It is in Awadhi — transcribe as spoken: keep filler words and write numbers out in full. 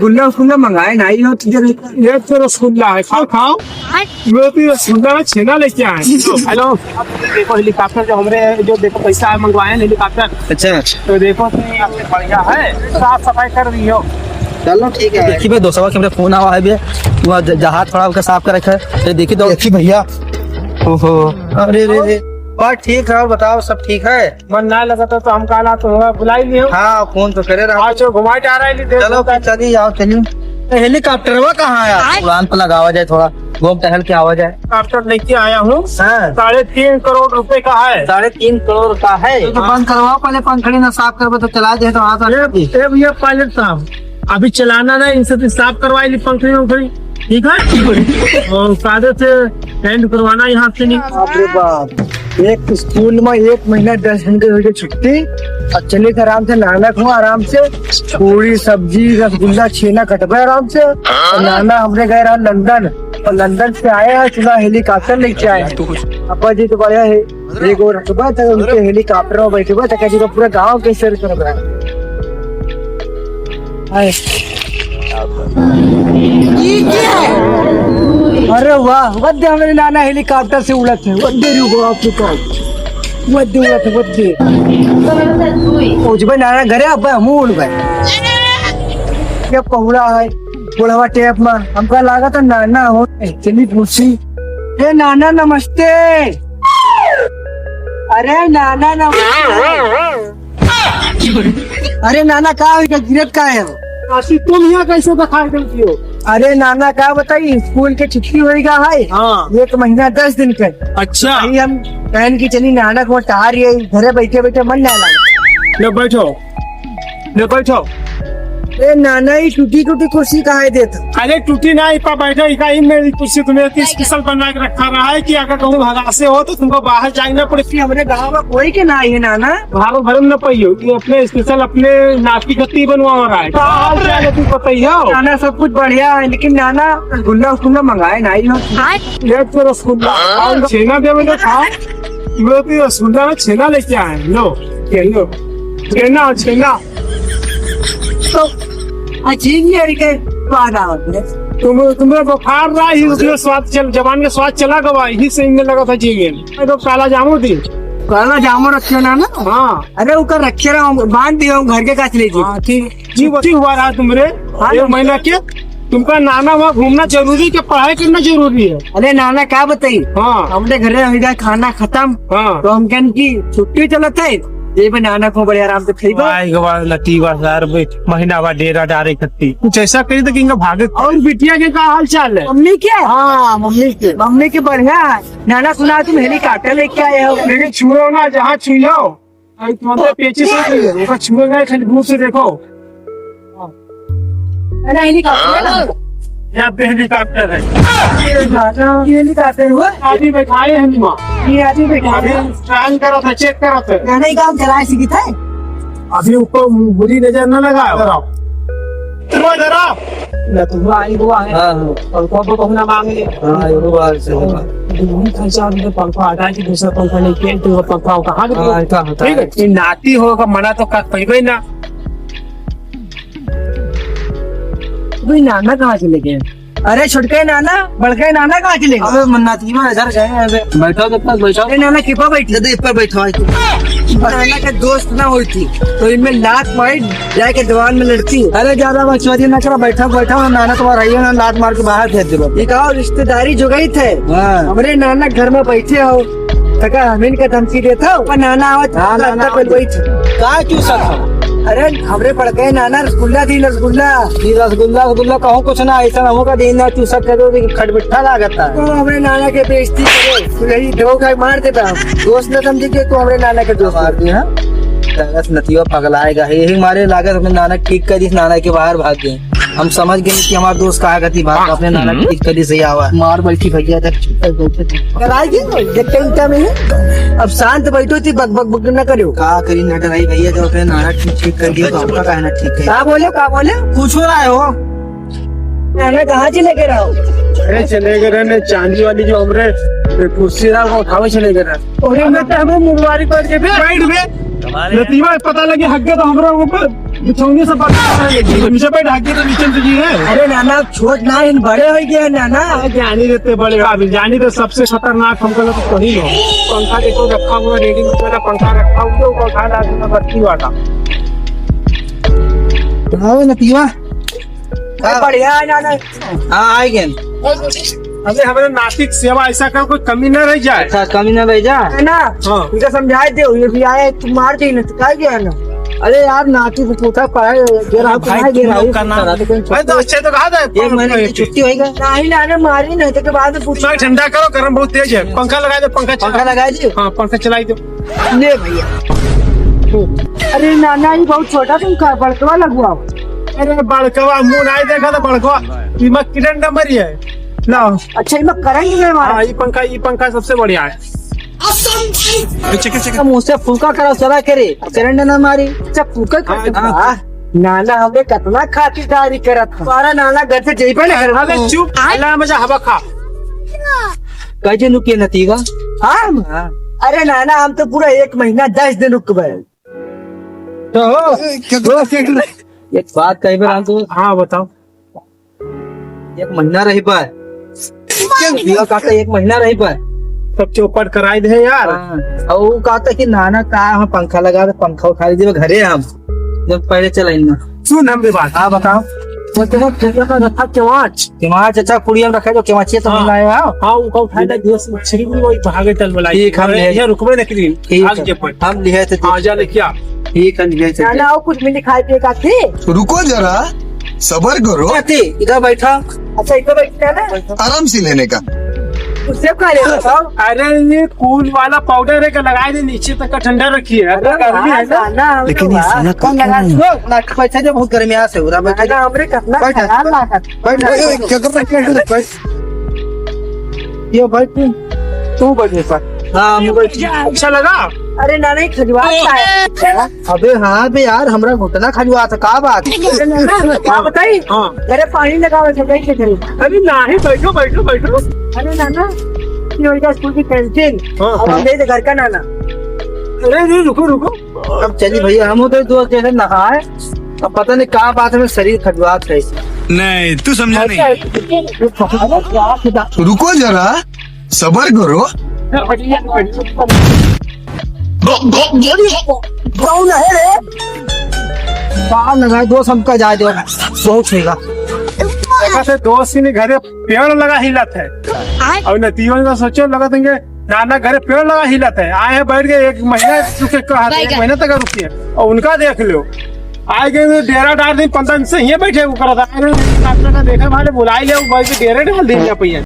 गुल्ला उस्कुल्ला मंगाए ना, ये तो जरा ये तो रसगुल्ला है, खाओ, खाओ। ये तो रसगुल्ला है, छेना लेके आए। हेलो, देखो हेलीकॉप्टर जो हमरे, जो देखो पैसा है, मंगवाए हैं हेलीकॉप्टर। अच्छा। तो देखो तो ये आपके बढ़िया है, साफ सफाई कर रही हो। चलो ठीक है। देखी भाई, दोस्तवा के हमरे फोन आवा है भैया, वहाँ ज-, जहाज खड़ा होकर साफ करे है। ये देखी तो। देखी भैया। ओहो। अरे रे रे। बस ठीक है, और बताओ, सब ठीक है? मन ना लगा तो, तो हम कहला तो हुआ बुलाई लियो। हाँ, फोन तो करे रहा। आज जो घुमाए जा रहा है, नहीं देख चलो सकता। फिर चली जाओ, चलिए। ए, हेलीकॉप्टरवा कहाँ है? उड़ान पर लगावा जाए थोड़ा, घूम टहल के आवा जाए। हेलीकॉप्टर लेके आया हूँ। हाँ। साढ़े तीन करोड़ रुपए का है। साढ़े तीन करोड़ का है? ये तो बंद करवाओ पहले, पंखड़ी ना साफ करबो तो चला दे तो वहाँ से। ए, ए भैया पायलट साहब, अभी चलाना ना, इनसे तो साफ करवाई ली पंखड़ी वंखड़ी, ठीक है? और सादे से एंड करवाना यहाँ से नहीं। बाप रे बाप, एक स्कूल में एक महीना दस दिन के होइगे छुट्टी, और चले थे आराम से, नाना को आराम से पूरी सब्जी रसगुल्ला छेना कटबे आराम से। और नाना हमरे गए रहा लंदन, और लंदन से आए हैं, सुना हेलीकॉप्टर लेके आए हैं। पापा जी तो बढ़िया है, एक और रखबा तक उनके हेलीकॉप्टर में बैठबा तक जी पूरा गांव के सैर करबा। हाय। ये क्या है? अरे वाह, वद्दे हमरे नाना हेलीकॉप्टर से उड़त है, वद्दे रे बाप रे बाप, वद्दे उड़त है, वद्दे। पहुँचबे नाना घरे, अब हमहूँ उड़बे। ये पहुड़ा है, बुढ़वा टेप में, हमका लागत है नाना हो, चली पूछी। ए नाना नमस्ते। अरे नाना नमस्ते। अरे नाना, का होइगा, गिरत का है? आशी, तुम यहाँ कैसे दिखाई देती हो? अरे नाना, का बताई, स्कूल के छुट्टी होइगा है। हाँ। एक महीना दस दिन के। अच्छा। अभी हम कहन की चली नाना को टहर, ये घरे बैठे बैठे मन ना लगे। ले बैठो, ले बैठो। ए नाना, ये टूटी टूटी कुर्सी काहे देत? अरे टूटी ना, इपा बैठो, इका ही मेरी कुर्सी तुम्हें इतनी स्पेशल बनवा के रखा रहा है कि अगर कहूँ भगासे हो तो तुमको बाहर जाना पड़े। कि हमरे गाँव में कोई के ना है नाना। भारो भरम न पाइयो, ये अपने स्पेशल अपने नाती खती बनवा रहा है। का हाल चाल है तू बताइयो? नाना सब कुछ बढ़िया है, लेकिन नाना रसगुल्ला उस्कुल्ला मंगाए ना ही हो। ये तो रसगुल्ला और छेना दे, मैंने खाओ। ये तो रसगुल्ला में छेना लेके आए हैं। लो, ये लो। छेना, छेना। तो अजीब ये के स्वाद आवत है। तुम, तुम्हें बुखार रहा, ही उसमें स्वाद चल, जबान का स्वाद चला गवा, ही से इनमें लगा था जीवन। मैं तो काला जामुन दी। काला जामुन रखे ना ना? हाँ। अरे, ऊपर रखे रहा, बांध दिया हूँ, घर के काछ ले जी। हाँ, ठीक। जी, बची हुआ रहा तुमरे। हाँ, एक महीना के। तुमका नाना वहाँ घूमना जरूरी के पढ़ाई करना जरूरी है? अरे नाना, का बताई? हाँ। हमरे घरे अभी खाना खत्म। हाँ। तो हम कहन की छुट्टी चलत है, ये भी नाना को बड़े आराम से खाई बा। आए के बाद लती बा सार बे, महीना बा डेरा डारे खत्ती। कुछ ऐसा करी तो कि इनका भागे। और बिटिया के का हाल चाल है? मम्मी के? हाँ, मम्मी के। मम्मी के बढ़िया है। नाना सुना तुम हेलीकॉप्टर लेके आए हो। लेकिन छुओ ना, जहाँ छुई जाओ। अरे तुम तो पेचिश हो गई है। ओका छुओ ना, खाली दूर से देखो। अरे हेलीकॉप्टर है। यहाँ पे हेलीकॉप्टर है। ये हेलीकॉप्टर हुआ? आदमी बैठाए हैं वहाँ। ये आदमी बैठाए अभी हैं। ट्रायल करा था, चेक करा था। नहीं, काम चलाए सीखी थे। अभी ऊपर बुरी नजर न लगाओ। इधर आओ। इधर आओ, इधर आओ। ना तुम आई हुआ है। हाँ, हाँ। और कब को ना मांगे। हाँ, ये बात सही है। दूसरी खर्चा अभी तो पंखा हटा के दूसरा पंखा लेके आए, तो वो पंखा कहाँ के हाँ, दिया? ऐसा होता ठीक है। है। ये नाती होगा, मना तो कर पाइबे ना। भाई, नाना कहाँ चले गए? अरे, छोटके नाना, बड़के नाना कहाँ चले गए? अबे, मन्ना, तीनों इधर गए हैं, अबे। बैठो, जब तक बैठो। ए, नाना, किपा बैठी? दे, ऊपर बैठो, आज तू। नाना के दोस्त ना होती, तो इनमें लात मारी, जाके दीवार में लड़ती। अरे, ज्यादा बकचोदी ना करो, बैठो, बैठो, नाना तुम्हारा है ना, लात मार के बाहर फेंक देबो। ये कहो, रिश्तेदारी जो गई थे, हाँ। हमरे नाना घर में बैठे हो, तका हमीन का धमकी देता हो, पर नाना आवत हाँ, नाना तक आवत। बैठ। का चूसत हो? अरे, हमरे बड़के नाना रसगुल्ला दी, रसगुल्ला। ई रसगुल्ला, रसगुल्ला कहूँ कुछ ना, ऐसा ना होगा, दिन ना चूसत करो, कि खटमिठा लागत है। तो हमरे नाना के बेइज्जती करे, तो यही दो गाय मार देता हम। दोस्त न समझे कि तू हमरे नाना के दोस्त मार दिया। दरअसल नतिया पगलाएगा, यही मारे लागत अपने नाना ठीक कर दी, नाना के बाहर भाग गए। हम समझ गए कि हमार दोस्त कहाँ गति भाग, अपने नाना के ठीक कर दी, सही आवा। मार बैठी भैया, इधर चुप कर बैठे थे। कराई की? ये टेंटा में है। अब शांत बैठो थी, बक बक बक न करो। का करी ना डराई भैया, जब अपने नाना ठीक, ठीक कर दियो तो हमका काहे ना ठीक कर? का बोले, का बोले? पूछो रहा हो। नाना कहाँ चले गए रहो? अरे चले गए रहे ने, चांदी वाली जो हमरे, ए, कुर्सी रहा, वो उठावे चले गए रहे। अरे मैं तो हमें मुरवारी कर के बैठ बे। कमाल है। नतीबा पता लगे हक गए तो हमरा ऊपर बिछौनी से पकड़ के नीचे बैठ हक गए तो नीचे से जी है। अरे नाना, छोट ना, इन बड़े होइ गए नाना। अरे जानी देते बड़े बाबू, जानी तो सबसे खतरनाक हमको लोग तो कहीं हो। पंखा देखो रखा हुआ, रेडिंग वाला पंखा रखा हुआ, वो पंखा डाल दूंगा बत्ती वाला। आओ नतीबा। अरे बढ़िया है नाना। हाँ, आइ गए। अरे हमरे नाती के सेवा ऐसा कर, कोई कमी न रह जाए। अच्छा, कमी न रह जाए। है ना? हाँ। उनका समझाए दे, ये भी आए, तू मार दे ना, तू काहे गया ना? अरे यार, नाती को पूछा पाए, गिरा, भाई, तुम लोग का नाम। अरे तो अच्छा तो कहा था, एक महीने की छुट्टी होएगा। नहीं ना, ना, मारी नहीं, तो के बाद में पूछा। ठंडा करो, गर्म बहुत तेज है। पंखा लगा दे, पंखा चला। पंखा लगा दे। हाँ, पंखा चलाई दो। ले भैया। अरे नाना, ये बहुत छोटा पंखा, बड़कवा लगवाओ। अरे बड़कवा, मुंह नहीं देखा तो बड़कवा। इमा किरण नंबर ही है। लाओ। अच्छा, इमा करंट में मारा। हाँ, ये पंखा, ये पंखा सबसे बढ़िया है। तुम उसे फुल्का करा, चला करे, करंट ना मारी। अच्छा, फुल्का हाँ, करके हाँ। वाह, नाना हमरे कितना खातिरदारी करत है। हमारा नाना घर से जइबे ना करत। अबे चुप, अल्लाह मजा हवा खा। कई दिन रुकिए नतीबा? हाँ? हाँ। अरे नाना, हम तो पूरा एक महीना दस दिन रुकबे। तो हो, एक बात कही बे राम तू। हाँ, बताओ। एक महीना रही बा। क्या? कहता एक महीना रही बा। सब चौपट कराई दे यार। हाँ, और वो कहता कि नाना का हम पंखा लगा दे, पंखा उठा लीजिए घरे हम। जब पहले चला इन्ना। सुन हमरे बात। हाँ, बताओ। वो तेरा खेतवा का रखा केवाच। केवाच, अच्छा, कुड़िया में रखा जो केवाचिया तो हाँ। मिला है, हाँ। हाँ, उनका उठाए ना, जो मछली भी वही भागे चल वाला। ठीक, हम अरे, ले। ये रुकबे ना करी। ठीक आग है। जब पर। हम लिहे थे। आ जा ले क्या? ठीक है, लिहे थे। ना, ना, और कुछ मिली खाए पिए का थी? रुको जरा, सबर करो। क्या थी? इधर बैठा। अच्छा, इधर बैठा है ना? आराम से लेने का। उससे खा ले, बताओ। अरे, ये कूल वाला पाउडर है, का लगा दे, नीचे तक का ठंडा रखी है। अरे, गर्मी है ना? ना, ना, लेकिन ये ना, साला कौन लगा दे? ना, पैसा जो बहुत गर्मी आ से, उरा बैठा। ना, हमरे कितना बैठ, खराब लागत। बैठ, बैठ, बैठ, बैठ, बैठ। ये भाई तू, तू बैठ एक बार। हाँ, हम बैठ। अच्छा लगा? अरे ना, नहीं, खजुआ है। अबे हाँ बे यार, हमरा घुटना खजुआ था, का बात? अरे ना, ना, का बताई? हाँ। अरे पानी लगाओ, ऐसे बैठ के करो। अरे नहीं, बैठो, बैठो, बैठो। अरे ना, ना, ये हो गया स्कूल की कैंटीन। हाँ, अब हाँ। हम दे दे घर का नाना। अरे नहीं, रुको, रुको। अब चली भैया, हम उधर दो जने नहाए। अब पता नहीं का बात में शरीर खजुआत है। नहीं, तू समझा नहीं। रुको जरा, सबर करो। कौन है रे? बाहर लगा दो, सबका जाए दो, बहुत होगा। देखा से दोस्त ही नहीं घरे पेड़ लगा हिलत है। आय। और नतीजों का सोचो, लगत है नाना घरे पेड़ लगा हिलत है। आए हैं बैठ के एक महीना रुके कहा था, एक बैगन। महीना तक रुकी है और उनका देख लो। आए गए तो डेरा डाल दी, पंद्रह दिन से ये बैठे ऊपर था। अरे डॉक्टर का देखा भाले बुलाई ले, बैठ के डेरे डाल दी जा पहिया।